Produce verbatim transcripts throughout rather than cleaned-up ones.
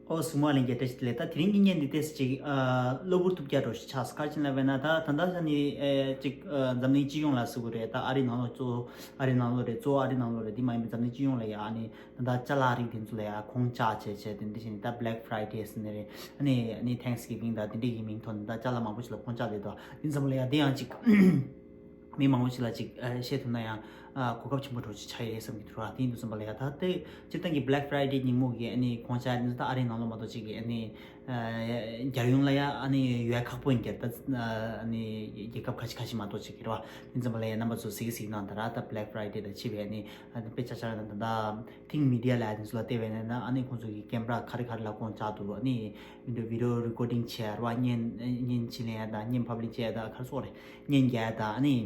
ཨོ་སུ་མོ་ལིང་གི་བཀྲ་ཤིས་བདེ་ལེགས། ད་དེ་རིང་གི་བརྙན་འདི་ཏོག་ཙམ་ཅིག་ཨ་གློ་བུར་ཐུག་རྒྱག་འགྲོ་ཞིག་ཆགས་སོང་། ག་རེ་ཡིན་ལབ་པ་ཡིན་ན། ད་ད་ལྟ་ས་ནི་ཨེ་ཅིག་ཨ་འཛམ་གླིང་སྤྱི་ཡོངས་ལ་ཟེར་དགོས་རེད། ད་ཨ་རིའི་ནང་ལོགས་གཙོ་བོ་ཨ་རིའི་ནང་ལོགས་རེད། གཙོ་བོ་ཨ་རིའི་ནང་ལོགས་རེད། དེ་མ་ཡིན་པའི་འཛམ་གླིང་སྤྱི་ཡོངས་ལ་ཡ་ཨ་ནི་ད་ལྟ་ཅ་ལག་རིགས་དེ་ཚོ་ལ་ཡ་གོང་བཅག་བྱས་བྱས་དེ་འདྲ་བྱས་ནས། ད་Black Friday ཟེར་ནི་རེད། ཨ་ནི་ཨ་ནི་Thanksgiving ད་དེ་འདྲ་གི་མིང་ཐོག་ནས་ད་ཅ་ལག་མང་པོ་ཞིག་ལ་གོང་བཅག་བསྡད་འདུག་དེ་ཙམ་ལ་ཡ་དེ་ཡང་ཅིག་མི་མང་པོ་ཞིག་ལ་ཅིག་ཨ་བཤད་ཐུབ་ན་ཡང་ཨ་གོ་སྐབས་ཆེན་པོ་འདྲ་ཅིག་ཆགས་ཡོད་བསམ་གྱི་འདུག་ར། དེ་ཡིན་དུས་ཙམ་པ་ལ་ཡ་ད་ལྟའི་སྤྱིར་བཏང་གི་Black Friday ཉིན་མོ་གི་ཨ་ནི་གོང་བཅག་ནི་ད་ཨ་རིའི་ནང་ལོགས་མ་གཏོགས་ཅིག་གི་ཨ་ནི་ཨ་རྒྱལ་ཡོངས་ལ་ཡ་ཨ་ནི་ཡོད་ཁག་པོ་ཡིན་གྱི་རེད། ད་ཨ་ནི་རྒྱལ་ཁབ་ཁ་ཤས་ཁ་ཤས་མ་གཏོགས་ཅིག་གི་རེད་བ། དེ་ཙམ་པ་ལ་ཡ་རྣམ་པ་ཚོ་གཟིགས་གཟིགས་གནང་དང་ར། ད་Black Friday དང་བྱས་པའི་ཨ་ནི་ཨ་ནི་དཔེ་ཆ་བཞག་ན་ད་ལྟ་ཐིང་མི་ཌི་ཡ་ལབ་ཡ་དེ་ཚོ་ལ་བལྟས་པ་ཡིན་ན། ཨ་ནི་ཁོང་ཚོ་གི་ཀེམ་ར་ག་རེ་ག་རེ་ལ་གོང་བཅག་འདུག་ཨ་ནི་video video recording བྱས་ར་བ། བརྙན་བརྙན་བྱིན་ལེན་ཡ་དང་བརྙན་ཕབ་ལེན་བྱས་ཡ་དང་། ག་རེ་ཟེར་དགོས་རེད། བརྙན་རྒྱག་ཡ་དང་། ཨ་ནི་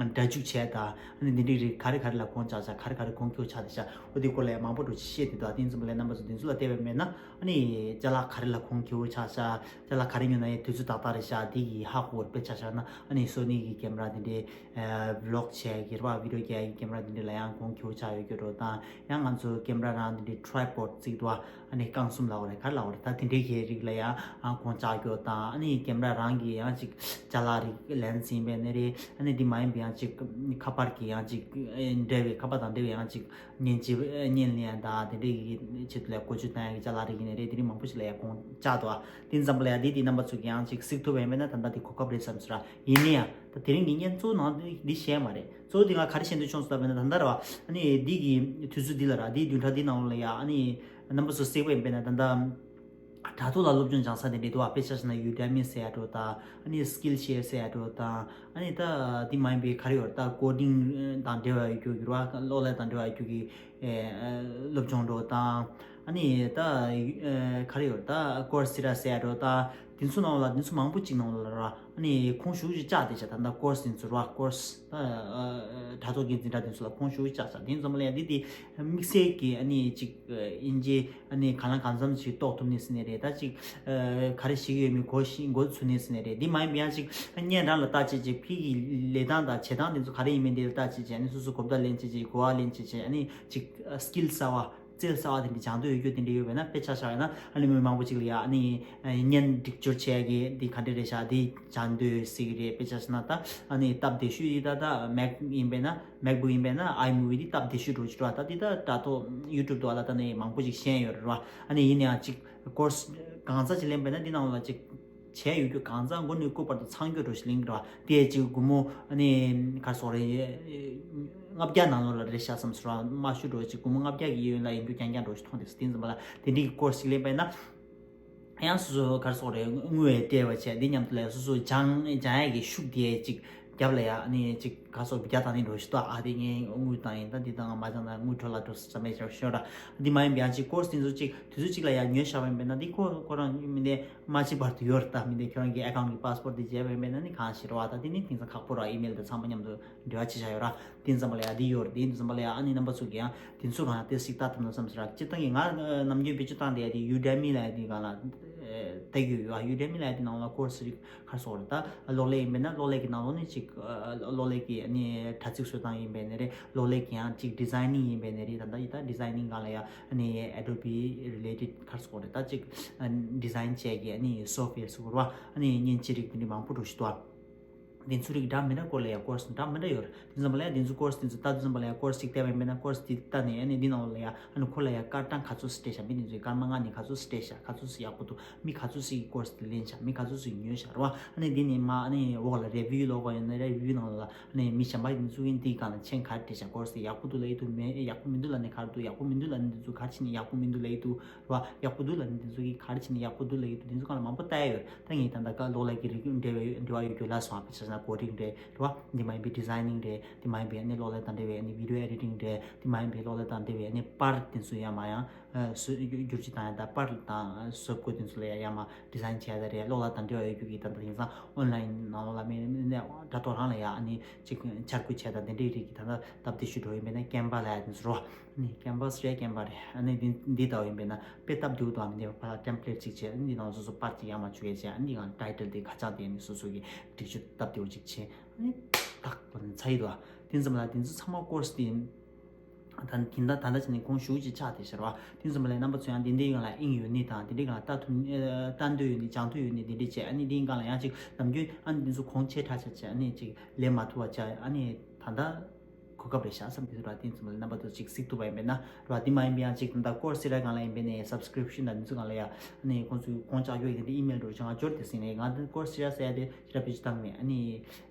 སྒྲ་འཇུག་བྱས་དང་། ཨ་ནི་འདི་འདྲ་རིགས་ག་རེ་ག་རེ་ལ་གོང་བཅག་བྱས། ག་རེ་ག་རེ་གོང་ཁེ་པོ་ཆགས་བསྡད་བྱས། འོ་དེ་སྐོར་ལ་ཡང་མང་པོ་འདྲ་ཅིག་བཤད་བསྡད་འདུག་དེ་ཙམ་པ་ལ་རྣམ་པ་ཚོ་དེ་ཚོ་ལ་བལྟས་པ་ཡིན་ན། ཨ་ནི་ཅ་ལག་ག་རེ་ལ་གོང་ཁེ་པོ་ཆགས་བྱས། ཅ་ལག་ག་རེ་ཉོ་ན་ཡང་དུས་ཚོད་ཏག་ཏག་རེད་བྱས། དེ་གི་ཧ་གོ་བར། དཔེ་ཆ་བཞག་ན་ཨ་ནི་Sony གི་ཀེམ་ར་དེ་འདྲའི་vlog བྱས་ཀྱི་རེད་བ། video རྒྱག་ཡ་གི་ཀེམ་ར་དེ་འདྲ་ལ་ཡང་གོང་ཁེ་པོ་ཆགས་ཡོད་རྒྱུ་འདྲ་དང་། ཡང་ང་ཚོ་ཀེམ་ར་རང་དེ་འདྲའི་tripod བརྩིགས་འདུག་ཨ་ནི་རྐང་གསུམ་ལབ་དགོས་རེད། ག་རེ་ལབ་དགོས་རེད། ད་དེ་འདྲའི་གི་རིགས་ལ་ཡང་གོང་བཅག་རྒྱུ་དང་། ཨ་ནི་ཀེམ་ར་རང་གི་ཡང་ཅིག་ཅ་ལག་རིགས་lens ཡིན་པ་ཡིན་ནའི་རེད། ཨ་ནི་དེ་མ་ཡིན་པའི་ཡང་ཅིག་ཁ་པར་གྱི་ཡང་ཅིག་འབྲེལ་བའི་ཁ་པར་དང་འབྲེལ་བའི་ཡང་ཅིག་བརྙན་ཅིག་བརྙན་ལེན་ཡ་དང་། དེ་འདྲའི་གི་ཆེད་དུ་ལ་བཀོལ་སྤྱོད་གཏོང་ཡ་གི་ཅ་ལག་རིགས་ཡིན་ནའི་རེད། དེ་རིགས་མང་པོ་ཞིག་ལ་ཡང་གོང་བཅག་འདུག་དེ་ཙམ་པ་ལ་ཡང་དེ་དེ་རྣམ་པ་ཚོ་གི་ཡང་ཅིག་གཟིགས་ཐུབ་པ་ཡིན་པ་ཡིན་ན་ད་ལྟ་དེ་གོ་སྐབས་རེད་བསམ་སོང་ར། ཡིན་ན་ཡང་ད་དེ་རིང་གི་བརྙན་གཙོ་བོ་ནང་དེ་འདི་བཤད་མ་རེད། གཙོ་བོ་དེ་ང་ག་རེ་བཤད་འདོད་བྱུང་སོང་ལབ་པ་ཡིན་ན། ད་ལྟ་ར་བ་ཨ་ནི་འདི་གི་དུས་ཚོད་འདི་ལ་ར། འདིའི་བདུན་ཕྲག་འདི་ནང་ལ་ཡ་ཨ་ནི་རྣམ་པ་ཚོ་གཟིགས་པ་ཡིན་པ་ཡིན་ན། ད་ལྟ་དྲ་ཐོག་ལ་སློབ་སྦྱོང་སྦྱང་ས་དེ་འདྲ་འདུག་བ། དཔེ་ཆ་བཞག་ན་Udemy ཟེར་ཡ་འདྲ་བོ་དང་། ཨ་ནི་Skillshare ཟེར་ཡ་འདྲ་བོ་དང་། ཨ་ནི་ད་དེ་མ་ཡིན་པའི་ག་རེ་ཡོད་རེད། ད་coding དང་འབྲེལ་བ་ཡོད་རྒྱུ་གི་ར་བ། གློག་ཀླད་དང་འབྲེལ་བ་ཡོད་རྒྱུ་གི་ཨེ་སློབ་སྦྱོང་འདྲ་བོ་དང་། ཨ་ནི་ད་ཨེ་ག་རེ་ཡོད་རེད། ད་Coursera ཟེར་ཡ་འདྲ་བོ་དང་། དེ་ཚོ་ནང་ལ་དེ་ཚོ་མང་པོ་ཅིག་ནང་ལ་ར་བ། ཨ་ནི་ཁོང་ཞུ་ཞིག་བཅག་དེ་བྱ། ད་ལྟ་course དེ་ཚོ་ར་བ། course ད་ཨ་དྲ་ཐོག་གི་འཛིན་གྲྭ་དེ་ཚོ་ལ་ཁོང་ཞུ་བཅག་བྱ། དེ་ཙམ་ལ་ཡང་འདི་དེ་དམིགས་བསལ་གྱི་ཨ་ནི་ཅིག་ཨ་དབྱིན་ཇི་ཨ་ནི་གང་ལ་གང་འཚམ་ཞིག་རྟོགས་ཐུབ་ནི་ཟེར་ནི་རེད། ད་ཅིག་ཨ་ག་རེ་ཤེས་ཀྱི་ཡོད་མེད་གོ་ཤེས་གོ་ཚུགས་ནི་ཟེར་ནི་རེད། འདི་མ་ཡིན་པ་ཡང་ཅིག་བརྙན་རང་ལ་བལྟ་བྱས་བྱས། ཕི་གི་ལས་སྟངས་དང་བྱེད་སྟངས་དེ་ཚོ་ག་རེ་ཡིན་མིན་དེ་ལ་བལྟ་བྱས་བྱས། ཨ་ནི་སོ་སོ་གོ་བརྡ་ལེན་བྱས་བྱས། གོ་བ་ལེན་བྱས་བྱས། ཨ་ནི་ཅིག་skill གསར་བ། རྩལ་གསར་བ་དེ་འདྲ་སྦྱང་འདོད་ཡོད་རྒྱུ་དེ་འདྲ་ཡོད་པ་ཡིན་ན། དཔེ་ཆ་བཞག་ཡོད་ན་ཨ་ནི་མི་མང་པོ་ཅིག་ལ་ཡ་ཨ་ནི་བརྙན་སྒྲིག་སྦྱོར་བྱེད་ཡ་གི་དེ་ག་འདྲ་རེད་བྱ། དེ་སྦྱང་འདོད་ཟེར་གི་རེད། དཔེ་ཆ་བཞག་ན་ད་ཨ་ནི་སྟབས་བདེ་ཤོས་དེ་ད་ད་Mac ཡིན་པ་ཡིན་ན། MacBook ཡིན་པ་ཡིན་ན་iMovie དེ་སྟབས་བདེ་ཤོས་འདྲ་བོ་ཅིག་རེད་བ། ད་དེ་ད་དྲ་ཐོག་YouTube དུ་བ་ལ་ད་ནི་མང་པོ་ཅིག་ཤེས་ཡོད་རེད་བ། ཨ་ནི་ཡིན་ན་ཡང་ཅིག་course གང་ཚ་ཅིག་ལེན་པ་ཡིན་ན་འདི་ནང་ལ་ཅིག་བྱས་ཡོད་རྒྱུ་གང་ཚ་མགོ་ནས་སྐུ་བར་དུ་ཚང་རྒྱུ་འདྲ་བོ་ཞིག་ལེན་གི་རེད་བ། དེ་ཅིག་སྒོར་མོ་ཨ་ནི་ག་རེ་ཟེར་དགོས་རེད། ལྔ་བརྒྱ་ནང་ལོགས་ལ་རེད་ཤག་བསམ་སོང་ར། མ་ཤོད་འགྲོ་ཅིག་སྒོར་མོ་ལྔ་བརྒྱ་གི་ཡོན་ལ་ཡིན་རྒྱུ་རྐྱང་རྐྱང་འགྲོ་ཞིག་མཐོང་དེ། དེ་ཙམ་པ་ལ་དེ་འདྲའི་གི་course ཞིག་ལེན་པ་ཡིན་ན། ཡང་སོ་སོ་ག་རེ་ཟེར་དགོས་རེད། དངུལ་བས་སྤྲད་པ་བྱས། དེ་མཉམ་དུ་ལ་སོ་སོ་སྦྱང་སྦྱང་ཡས་ཀྱི་ཤུགས་དེ་ཅིག་རྒྱབ་ལ་ཡ་ཨ་ནི་ཅིག་ག་རེ་ཟེར་དགོས་རེད། རྒྱ་བཏང་ནི་འགྲོ་ཞིག་ཏོ། ཨ་དེ་ངས་དངུལ་བཏང་ཡིན། ད་འདི་བཏང་མ་བཏང་ན་དངུལ་འཕྲོ་བརླག་འགྲོ་ས་མེད་ཤག་ཤོད་ར། འདི་མ་ཡིན་པ་ཡང་ཅིག་course དེ་ཚོ་ཅིག་དུས་ཚོད་ཅིག་ལ་ཡ་ཉོས་བཞག་པ་ཡིན་པ་ཡིན་ན། འདི་ཁོ་ཁོ་རང་མི་འདི་མ་ཕྱིན་བར་དུ་ཡོད་རེད། ད་མི་འདི་ཁྱོད་རང་གི་account གི་password དེ་བརྗེད་པ་ཡིན་པ་ཡིན་ན་ནི་གང་ཞིག་རེད་བ། ད་འདི་ནི་དེང་སང་ཁག་པོ་རེད་བ། email དང་ཚང་མ་མཉམ་དུ་འབྲེལ་བ་བྱེད་བཞག་ཡོད་ར། དེ་ཙམ་པ་ལ་ཡ་འདི་ཡོད་རེད། དེ་ཙམ་པ་ལ་ཡ་ཨ་ནི་རྣམ་པ་ཚོ་གིས་ཡང་དེ་ཚོ་གང་ཡང་ཏོག་ཙམ་ཞིག་ལྟ་ཐུབ་ན་བསམ་ཟེར་ར། སྤྱིར་བཏང་གི་ང་ནམ་རྒྱུན་བེད་སྤྱོད་བཏང་བསྡད་ཡ་དེ་Udemy ལབ་ཡ་དེ་སྒང་ལ་ལྟ་གི་ཡོད་བ། Udemy ལབ་ཡ་དེ་ནང་ལ་course རིགས་ག་རེ་ཟེར་དགོས་རེད། ད་གློག་ཀླད་ཡིན་པས་ན་གློག་ཀླད་ཀྱི་ནང་ལོགས་ནས་ཅིག་གློག་ཀླད་ཀྱི་ཨ་ནི་དྲ་ཚིགས་བཟོ་སྟངས་ཡིན་པས་ནི་རེད། གློག་ཀླད་ཀྱི་ཡང་ཅིག་designing ཡིན་པས་ནི་རེད། ད་ལྟ་ཡི་ད་designing སྒང་ལ་ཡ་ཨ་ནི་Adobe related ག་རེ་ཟེར་དགོས་རེད། ད་ཅིག་design བྱས་ཀྱི་ཨ་ནི་software ཟེར་དགོས་རེད་བ། ཨ་ནི་མཉེན་ཆས་རིགས་དེ་འདྲ་མང་པོ་འདྲ་བོ་ཞིག་འདུག་ཨ། དེ་ཚོ་རིགས་འདྲ་མི་འདྲ་སྐོར་ལ་ཡ་course འདྲ་མི་འདྲ་ཡོད་རེད། དེ་ཙམ་པ་ལ་ཡ་དེ་ཚོ་course དེ་ཚོ་ལྟ་དུས་ཙམ་པ་ལ་ཡ་course གཅིག་བལྟས་པ་ཡིན་པས་ན་course དེ་ལྟ་ནས་ཨ་ནི་འདི་ནང་ལ་ཡ་ཨ་ནི་ཁོ་ལ་ཡ་སྐར་གྲངས་ག་ཚོད་སྤྲད་ཤག་མི་དེ་ཚོས་སྐར་མ་ལྔ་ནས་ག་ཚོད་སྤྲད་ཤག་ག་ཚོད་ཅིག་ཡག་པོ་འདུག་མི་ག་ཚོད་ཅིག་གིས་course དེ་ལེན་ཤག་མི་ག་ཚོད་ཅིག་ཉོས་ཤག་རེད་བ། ཨ་ནི་འདི་ནས་མ་ཨ་ནི་འོག་ལ་review ལོག་པ་ཡོད་ན་review ནང་ལ་ཨ་ནི་མི་གཞན་པ་དེ་ཚོ་གིས་འདིའི་སྒང་ལ་མཆན་ག་རེ་སྤྲད་ཤག course དེ་ཡག་པོ་འདུག་ལབ་ཡི་འདུག་མེད་ཡག་པོ་མི་འདུག་ལབ་ནས་ག་རེ་འདུག་ཡག་པོ་མི་འདུག་ལབ་ནས་དེ་ཚོ་ག་རེ་བྱས་ནས་ཡག་པོ་མི་འདུག་ལབ་ཡི་འདུག་རེད་བ། ཡག་པོ་འདུག་ལབ་ནི་དེ་ཚོ་གིས་ག་རེ་བྱས་ནས་ཡག་པོ་འདུག་ལབ་ཡོད་འདུག་དེ་ཚོ་སྒང་ལ་མང་པོ་ལྟ་ཡ་ཡོད། ད་ངས་ད་ལྟ་ཀ་གློག་ཀླད་ཀྱི་རིགས་འབྲེལ་བ་འབྲེལ་བ་ཡོད་རྒྱུ་ལ་སོང་བ། དཔེ་ཆ་བཞག་ན་coding རེད་བ། འདི་མ་ཡིན་པའི་designing རེད། འདི་མ་ཡིན་པའི་ཨ་ནི་གློག་ཀླད་དང་འབྲེལ་བའི་ཨ་ནི་video editing རེད། འདི་མ་ཡིན་པའི་གློག་ཀླད་དང་འབྲེལ་བའི་ཨ་ནི་པར་དེ་ཚོ་ཡང་མ་ཡང་ཨ་སུ་བསྒྱུར་བཅོས་བཏང་ཡ་དང་པར་དང་བཟོ་བཀོད་དེ་ཚོ་ལ་ཡང་ཡང་མ་design བྱས་ཡ་ད་རེད། གློག་ཀླད་དང་འབྲེལ་བ་ཡོད་རྒྱུ་གི་ད་ལྟ་དེང་སང་online ནང་ལོགས་ལ་མི་ནས་དྲ་ཐོག་རང་ལ་ཡང་ཨ་ནི་ཅིག་འཆར་འགོད་བྱས་དང་དེ་འདྲའི་རིགས་ཀྱི་ད་ལྟ་སྟབས་བདེ་ཤོས་འགྲོ་ཡིན་པས་ན་Canva ལབ་ཡ་དེ་ཚོ་རོ། ཨ་ནི་Canvas རེད། Canva རེད། ཨ་ནི་འདི་འདི་ལྟ་བུ་ཡིན་པས་ན་དཔེ་སྟབས་བདེ་པོ་འདུག་ཨ། མི་འདི་ཕར་template གཅིག་བྱས། ཨ་ནི་འདི་ནང་སོ་སོ་པར་གཅིག་ཡར་མར་བཅུག་ཡས་བྱས། ཨ་ནི་འདི་གང་title དེ་ཁ་བྱང་དེ་ཨ་ནི་སོ་སོ་གི་སྒྲིག་སྦྱོར་སྟབས་བདེ་པོ་གཅིག་བྱས། ཨ་ནི་ཏག་ཏག་ནི་ཚར་ཡི་འདུག་ཨ། དེ་ཙམ་ལ་དེ་ཚོ་ཚང་མ་course དེ་ ད་དེ་འདྲ་ད་ལྟ་བྱས་ནས་གོང་ཞུ་ཅིག་ཆགས་བསྡད་ཤག་ར་བ། དེ་ཙམ་པ་ལས་རྣམ་པ་ཚོ་ཡང་དེ་འདྲའི་སྒང་ལ་དབྱིངས་ཡོད་ནི་དང་དེ་འདྲའི་སྒང་ལ་ལྟ་ཐུབ་ཨ་ལྟ་འདོད་ཡོད་ནི་སྦྱང་འདོད་ཡོད་ནི་དེ་འདྲ་བྱས། ཨ་ནི་དེའི་སྒང་ལ་ཡང་ཅིག་ནམ་རྒྱུན་ཨ་ནི་དེ་ཚོ་གོང་ཆེ་དྲགས་ཆགས་བྱས། ཨ་ནི་ཅིག་ལས་མ་ཐུབ་པ་བྱས། ཨ་ནི་ད་ལྟ་གོ་སྐབས་རེད་ཤག་བསམ་གྱི་འདུག་ར། དེ་ཙམ་པ་ལས་རྣམ་པ་ཚོ་ཅིག་གཟིགས་ཐུབ་པ་ཡིན་པས་ན་ར་བ། དེ་མ་ཡིན་པ་ཡང་ཅིག་ད་ལྟ་ཀོར་སི་ར་སྒང་ལ་ཡིན་པས་ནས་སབ་སི་ཀི་རིབ་ཤན་དང་དེ་ཚོ་སྒང་ལ་ཡ་ཨ་ནི་ཁོང་ཚོས་གོང་བཅག་རྒྱུ་ཡིན་དེ་འདྲའི་ཨི་མེལ་འགྲོ་བྱུང་། ང་འབྱོར་དེ་ཟིན་ནས་ང་ཀོར་སི་ར་ཟེར་ཡ་དེ་ཞེ་དྲག་བེད་སྤྱོད་བཏང་མེད། ཨ་ནི་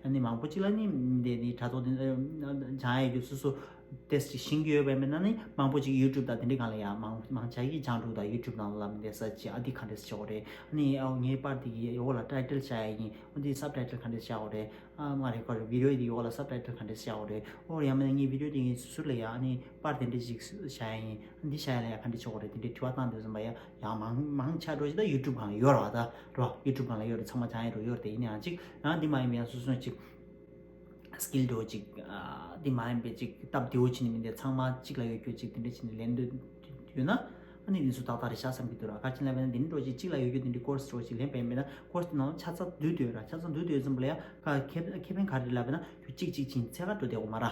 ཨ་ནི་མང་པོ་ཅིག་ལ་ནི་འདི་ནི་དྲ་ཐོག་འདི་སྦྱང་ཡ་ཡོད། སོ་སོ་ཏེས་ཅིག་ཤེས་ཀྱི་ཡོད་པ་ཡིན་ན་ནི་མང་པོ་ཅིག་ཡུ་ཊུབ་དང་དེ་འདྲའི་སྒང་ལ་ཡ་མང་མང་ཆ་གིས་སྦྱང་འགྲོ། དང་ཡུ་ཊུབ་ནང་ལ་མི་འདི་སར་ཆ་བྱས། ཨ་འདི་ག་འདྲས་བྱེད་དགོས་རེད། ཨ་ནི་ཨ་ངའི་པར་འདི་གི་འོག་ལ་ཊའི་ཊལ་བྱ་ཡ་ཡིན། ཨ་འདི་སབ་ཊའི་ཊལ་ག་འདྲས་བྱ་དགོས་རེད། ཨ་མ་རེད་ཁོ་རེ་བི་ཌི་ཡོ་འདི་འོག་ལ་སབ་ཊའི་ཊལ་ག་འདྲས་བྱ་དགོས་རེད། ཨོ་ཡང་མིན་ན་ངའི་བི་ཌི་ཡོ་འདི་ངའི་ཟུར་ལ་ཡ་ཨ་ནི་པར་དེ་འདྲས་ཅིག་བྱ་ཡ་ཡིན། ཨ་འདི་བྱ་ཡ་ལ་ཡ་ག་འདྲས་བྱེད་དགོས་རེད། དེ་འདྲའི་དྲི་བ་བཏང་དུས་ཙམ་པ་ཡ་ཡང་མང་མང་ཆ་འགྲོ་ཅིག་ད་ཡུ་ཊུབ་སྒང་ལ་ཡོད་ར་བ། ད་ར་ཡུ་ཊུབ་སྒང་ལ་ཡོད་རེད། ཚང་མ་སྦྱང་ཡ་འགྲོ་ཡོད་རེད། དེ་ཡིན་ན་ཡང་ཅིག་ཡང་འདི་མ་ཡིན་པ་ཡང་སོ་སོ་ཅིག་སི་ཀིལ་འདྲ་བོ་ཅིག་ཨ་འདི་མ་ཡིན་པའི་ཅིག་སྟབས་བདེ་བོ་བྱེད་ནི་མིན་ཏེ། ཚང་མ་གཅིག་ལ་ཡོད་རྒྱུ་ཅིག་དེ་འདྲ་བྱེད་ནི་ལེན་འདོད་ཡོད་ན་ཨ་ནི་འདི་ཚོ་ཏག་ཏག་རེད་ཤག་བསམ་གྱི་འདུག་ར། ག་རེ་ཡིན་ལབ་པ་ཡིན་ན་འདི་འདྲ་བོ་ཅིག་གཅིག་ལ་ཡོད་རྒྱུ་དེ་འདྲའི་ཀོར་སི་འདྲ་བོ་ཅིག་ལེན་པ་ཡིན་པས་ན་ཀོར་སི་དེ་ནང་ལ་ཆ་ཚང་བསྡུས་བསྡུས་ར། ཆ་ཚང་བསྡུས་བསྡུས་ཙམ་པ་ལ་ཡ་ཁ་ཁེ་ཁེ་ཕན་ག་རེ་རེད་ལབ་པ་ཡིན་ན་ཁྱོད་གཅིག་གཅིག་བྱིན་ཚད་ག་འགྲོ་བསྡད་དགོས་མ་ར།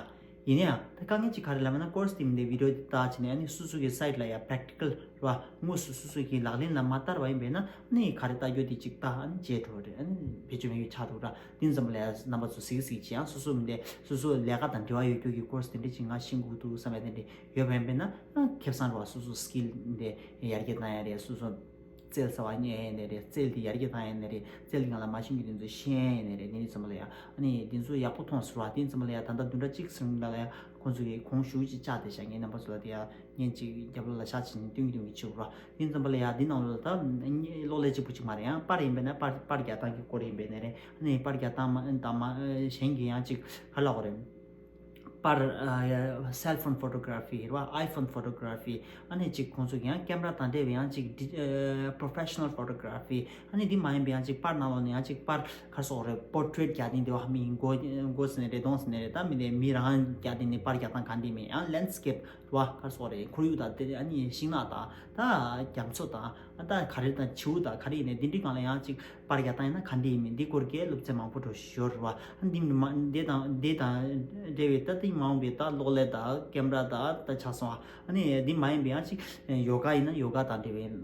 ཡིན་ན་ཡང་ད་དཀའ་ངལ་གཅིག་ག་རེ་ལབ་པ་ན་ཀོར་སི་དེ་མི་འདི་བི་ཌི་ཡོ་འདི་ལྟ་བྱས་ནས་ཨ་ནི་སོ་སོ་གི་སའིཊ་ལ་ཡ་པེ་རེག་ཊི་ཀལ་ར་དངོས་སུ་སོ་སོ་གི་ལག་ལེན་ལ་མ་བསྟར་བ་ཡིན་པས་ན་ཨ་ནི་ག་རེ་ལྟ་རྒྱུ་དེ་གཅིག་ལྟ། ཨ་ནི་བརྗེད་འགྲོ་རེད། ཨ་ནི་བེད་སྤྱོད་མེད་རྒྱུ་ཆགས་འགྲོ་ར། དེ་ཙམ་པ་ལ་ཡ་རྣམ་པ་ཚོ་གཟིགས་གཟིགས་བྱས། ཡང་སོ་སོ་མི་འདི་སོ་སོ་ལས་ཀ་དང་འབྲེལ་བ་ཡོད་རྒྱུ་གི་ཀོར་སི་དེ་འདྲ་ཅིག་ང་ཤེས་དགོས་འདུག་བསམ་པ་དེ་འདྲ་ཡོད་པ་ཡིན་པས་ན་ཨ་ཁེ་བཟང་ར་བ། སོ་སོ་སི་ཀིལ་འདི་ཡར་རྒྱས་བཏང་ཡ་རེད། སོ་སོ་རྩལ་གསར་པ་རྙེད་ཡ་ཡིན་ནའི་རེད། རྩལ་འདི་ཡར་རྒྱས་བཏང་ཡ་ཡིན་ནའི་རེད། རྩལ་འདི་སྒང་ལ་མ་ཤེས་རྒྱུ་དེ་ཚོ་ཤེས་ཡ་ཡིན་ནའི་རེད། དེ་འདྲ་ཙམ་པ་ལ་ཡ་ཨ་ནི་དེ་ཚོ་ཡག་པོ་མཐོང་སོང་ར། དེ་ཙམ་པ་ལ་ཡ་ད་ལྟ་བདུན་ཕྲག་གཅིག་ཙམ་ལ་ཡ་ཁོང་ཚོ་གིས་གོང་ཞུ་ཅིག་བཅག་བསྡད་ཤག་ངས་རྣམ་པ་ཚོ་ལ་དེ་ཡ་བརྙན་ཅིག་རྒྱབ་ལོགས་ལ་བཞག་བྱས་ནས་སྟོན་གྱི་སྟོན་གྱི་བྱེད་དགོས་ར། དེ་ཙམ་པ་ལ་ཡ་འདི་ནང་ལོགས་ལ་ད་གློག་ཀླད་གཅིག་པུ་གཅིག་མ་རེད། ཡང་པར་ཡིན་པས་ན་པར་པར་རྒྱག་སྟངས་ཀྱི་སྐོར་ཡིན་པས་ནའི་རེད། ཨ་ནི་པར་རྒྱག་སྟངས་མ་དང་མ་གཞན་གྱི་ཡང་ཅིག་ག་རེ་ལབ་དགོས་རེད། པར་ཨ་cell phone photography རེད་བ། iPhone photography ཨ་ནི་ཅིག་ཁོང་ཚོ་གི་ཡང་ཀེམ་ར་དང་འབྲེལ་བའི་ཡང་ཅིག་ཌི་ཨ་professional photography ཨ་ནི་འདི་མ་ཡིན་པའི་ཡང་ཅིག་པར་ནང་ལོགས་ནས་ཡང་ཅིག་པར་ག་རེ་ཟེར་དགོས་རེད། པོར་ཊེཊ་རྒྱག་སྟངས་འདི་བ། མི་མགོ་མགོ་ཟེར་ནའི་རེད། གདོང་ཟེར་ནའི་རེད། ད་མི་དེ་མི་རང་རྒྱག་སྟངས་ནི་པར་རྒྱག་སྟངས་ག་འདྲ་མིན། ཡང་ལེན་སི་ཀེབ་རེད་བ། ག་རེ་ཟེར་དགོས་རེད། ཁོར་ཡུག་དང་དེ་ཨ་ནི་ཤིང་ནགས་དང་ད་རྒྱ་མཚོ་དང་ད་ག་རེ་དང་བྱིའུ་དང་ག་རེ་ཡིན་ནའི་འདི་འདྲའི་སྒང་ལ་ཡང་ཅིག་པར་རྒྱག་སྟངས་ཡིན་ན་ག་འདྲ་ཡིན་མིན་འདི་སྐོར་གྱི་སློབ་ཚན་མང་པོ་འགྲོ་བཞིན་ཡོད་རེད་བ། འདི་མ་འདི་དང་འདི་དང་འབྲེལ་བའི་ད་ཐེངས་མ་འོངས་པའི་ད་གློག་ཀླད་དང་ཀེམ་ར་དང་ད་ཆགས་སོང་བ། ཨ་ནི་འདི་མ་ཡིན་པའི་ཡང་ཅིག་ཡོ་ག་ཡིན་ན་ཡོ་ག་དང་འབྲེལ་བའི་ག་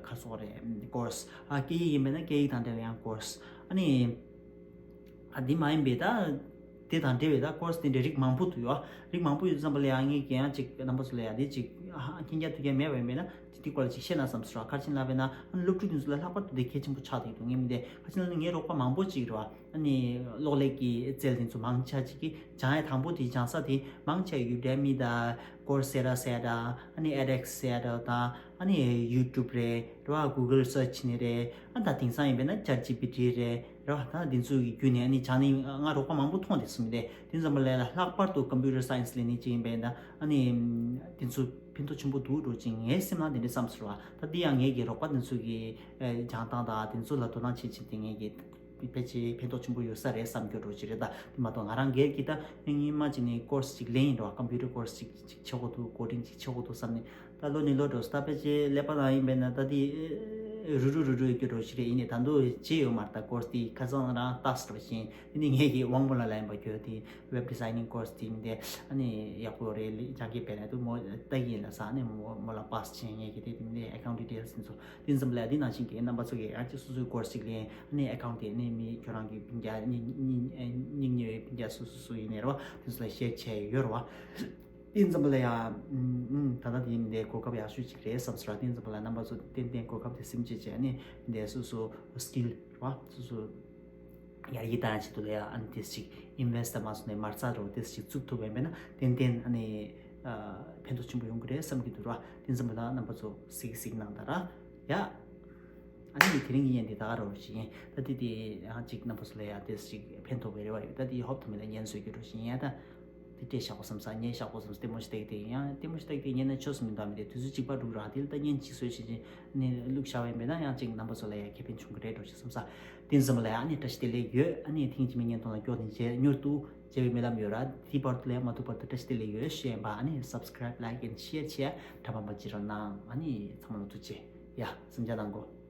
རེ་ཟེར་དགོས་རེད། ཀོར་སི། ཨ་སྐད་ཡིག་ཡིན་པས་ན་སྐད་ཡིག་དང་འབྲེལ་བའི་ཡང་ཀོར་སི། ཨ་ནི་ཨ་འདི་མ་ཡིན་པའི་ད་དེ་དང་འབྲེལ་བའི་ད་ཀོར་སི་དེ་འདྲའི་རིགས་མང་པོ་འདུག་ཡོད། རིགས་མང་པོ་ཡོད་ཙམ་པ་ལ་ཡང་ངས་ཀྱང་ཅིག་རྣམ་པ་ཚོ་ལ་ཡང་དེ་ཅིག་ཨ་མཁྱེན་རྒྱ་ཐོས་རྒྱ་མེད་པ་ཡིན་པས་ན་དེ་དེ་སྐོར་ལ་ཅིག་བཤད་ན་བསམ་སོང་ར། ག་རེ་ཡིན་ལབ་པས་ན་ཨ་ནི་སློབ་ཕྲུག་དེ་ཚོ་ལ་ལྷག་པར་དུ་དེ་གལ་ཆེན་པོ་ཆགས་བསྡད་འདུག་ངས་མི་དེ་ག་རེ་ཡིན་ལབ་ན་ངའི་རོགས་པ་མང་པོ་ཅིག་རེད་བ། ཨ་ནི་གློག་ཀླད་ཀྱི་རྩལ་དེ་ཚོ་མང་ཆེ་ཅིག་གིས་སྦྱང་ཡ་དང་པོ་དེ་སྦྱང་ས་དེ་མང་ཆེ་ཡུ་ཌེ་མི་དང་ཀོར་སེ་ར་ཟེར་ཡ་དང་ཨ་ནི་ཨེ་ཌེག་སི་ཟེར་ཡ་དང་ཨ་ནི་ཡུ་ཊུབ་རེད་རེད་བ། གུ་གལ་སར་ཆི་ནི་རེད། ཨ་ད་དེང་སང་ཡིན་པས་ན་ཅེཊ་ཇི་པི་ཊི་རེད་རེད་བ། ད་འདི་ཚོ་གི་བརྒྱུད་ནས་ཨ་ནི་སྦྱང་ནི་ང་རོགས་པ་མང་པོ་མཐོང་བསྡད་སོང་མི་དེ། དེ་ཙམ་པ་ལས་ལ་ལྷག་པར་དུ་ཀམ་པུ་ཊར་སའེན་སི་ལས་ནི་ཅིག་ཡིན་པས་ན་ཨ་ནི་འདི་ཚོ་ཕན་ཐོགས་ཆེན་པོ་འདུག་འགྲོ་ཅིག་ངའི་སེམས་ནང་དེ་འདྲ་བསམ་སོང་བ། ད་འདི་ཡང་ངེད་ཀྱི་རོགས་པ་འདི་ཚོ་གི་སྦྱང་སྟངས་དང་དེ་ཚོ་ལ་དོ་སྣང་བྱེད་བྱེད་དེ་ངེད་ཀྱི་ཕལ་ཆེར་ཕན་ཐོགས་ཆེན་པོ་ཡོད་ས་རེད་བསམ་རྒྱུ་འགྲོ་ཅིག་རེད། ད་དེ་མ་གཏོགས་ང་རང་སྒེར་གྱི་ད་སྔོན་མ་ཅིག་ནས་ཀོར་སི་ཅིག་ལེན་ཡིན་རོགས། ཀམ་པུ་ཊར་ཀོར་སི་ཅིག་ཅིག་བྱེད་དགོས་འདུག་ཀོ་ཌིང་ཅིག་བྱེད་དགོས་འདུག་བསམ་ནས། ད་ལོ་ནས་ལོ་འགྲོ་སོང་། ད་ཕལ་ཆེར་ཀླད་པ་ནང་ཡིན་པས་ན་ད་དེ་རུ་རུ་རུ་རུ་ཡོད་རྒྱུ་འགྲོ་ཞིག་རེད། ཡིན་ནའི་ད་དུང་བྱས་ཡོད་མ་རེད། ད་ཀོར་སི་དེ་ཁ་སང་རང་ཏག་སི་འགྲོ་བཞིན་དེ་ནི་ངེད་ཀྱི་དབང་པོ་ལ་ལན་པ་གྱོད་དེ་ཝེབ་ཌི་ཛའི་ནིང་ཀོར་སི་དེ་མི་དེ་ཨ་ནི་ཡག་པོ་རེད། ལི་སྦྱང་གི་བས་ན་དུ་མོ་ལྟ་གི་ཡིན་ལ་ས་ཨ་ནི་མོ་མོ་ལ་པ་སི་བྱས། ངེད་ཀྱི་དེ་དེ་མི་དེ་ཨེ་ཁའུན་ཊི་ཌི་ཊེལ་སི་དེ་ཚོ་དེ་ཙམ་ལ་དེ་ནང་བཞིན་གྱི་རྣམ་པ་ཚོ་གི་ཨ་ཅེ་སོ་སོའི་ཀོར་སི་ཅིག་ལེན། ཨ་ནི་ཨེ་ཁའུན་ཊི་དེ་ཨ་ནི་མི་ཁྱོད་རང་གི་སྤུན་ཀྱག་སྙིང་སྙིང་སྙིང་ཉེ་བའི་སྤུན་ཀྱག་སོ་སོ་སོ་ཡིན་ནའི་རེད་བ། དེ་ཚོ་ལ་ཤེར་བྱས་ཡོད་རེད་བ། དེ་ཙམ་པ་ལ་ཡ། ཨུམ། ད་ལྟ་དེ་འདི་གོ་སྐབས་ཡག་ཤོས་ཅིག་རེད་བསམ་སོང་ར། དེ་ཙམ་པ་ལ་རྣམ་པ་ཚོ་ཏན་ཏན་གོ་སྐབས་དེ་སེམས་ཅན་བྱས་ནས་འདི་སོ་སོ་སི་ཀིལ་ར་སོ་སོ་ཡར་རྒྱས་བཏང་ཡ་ཆེད་དུ་ལ་ཡ་ཨ་ནི་དེ་ཅིག་ཨིན་ཝེ་སི་ཊི་མ་སོང་ནས་མ་རྩ་རོ་དེ་ཅིག་བཙུགས་ཐུབ་པ་ཡིན་པས་ན་ཏན་ཏན་ཨ་ནི་ཕན་ཐོགས་ཆེན་པོ་ཡོང་གི་རེད་བསམ་གྱི་འདུག་ར། དེ་ཙམ་པ་ལ་རྣམ་པ་ཚོ་གཟིགས་གཟིགས་གནང་དང་ར་ཡ། ཨ་ནི་དེ་རིང་གི་ཡན་དེ་ད་ག་རོ་ཞིག་ཡིན། ད་དེ་དེ་ཡང་ཅིག་རྣམ་པ་ཚོ་ལ་ཡ་དེ་ཅིག་ཕན་ཐོགས་པའི་རེ་བ་ཡོད། ད་དེ་ཧོབ་ཐུབ་མེད་ལ་ཉན་བཟོད་རྒྱུ་འགྲོ་ཞིག་ཡིན། ཡ་ད་དེ་སྤྲད་བཞག་གོ་བསམ་ས་ཉན་བཞག་གོ་བསམ་ས་ལྟད་མོ་ཞིག་ལྟ་གི་དེ་ཡིན། ཡང་ལྟད་མོ་ཞིག་ལྟ་གི་དེ་ཉན་ན་ཆོག་སུ་མི་འདུག་མི་དེ་དུས་ཚོད་གཅིག་པ་འགྲུག་ར། དེ་ལ་ད་ཉན་གཅིག་བཟོས་བྱེད་ཅིག་ནི་བླུགས་བཞག་པ་ཡིན་པས་ན་ཡང་ཅིག་རྣམ་པ་ཚོ་ལ་ཡ་ཁེ་ཕན་བྱུང་གི་རེད་འགྲོ་ཞིག་བསམ་ས། དེ་ཙམ་ལ་ཡ་ཨ་ནི་བཀྲ་ཤིས་བདེ་ལེགས་ཡོད། ཨ་ནི་ཐེངས་གཅིག་མ་ཉན་སྟོང་ལ་སྐྱོག་ནི་མཇལ་མྱུར་དུ་མཇལ་བའི་སྨོན་ལམ་ཡོད་ར། དེ་བར་དུ་ལ་ཡ་མ་ཐུག་བར་དུ་བཀྲ་ཤིས་བདེ་ལེགས་ཡོད་ཞུ་ཡིན་པ། ཨ་ནི་སབ་སི་ཀ་རེབ་ལའིཀ་ཨེན་ཤེར་བྱས་གྲྭ་པ་པ་ཅི་རོ་གནང་། ཨ་ནི་ཚང་མ་ལ་ཐུགས་རྗེ་ཆེ། ཡ་གཟིམ་འཇགས་གནང་གོ།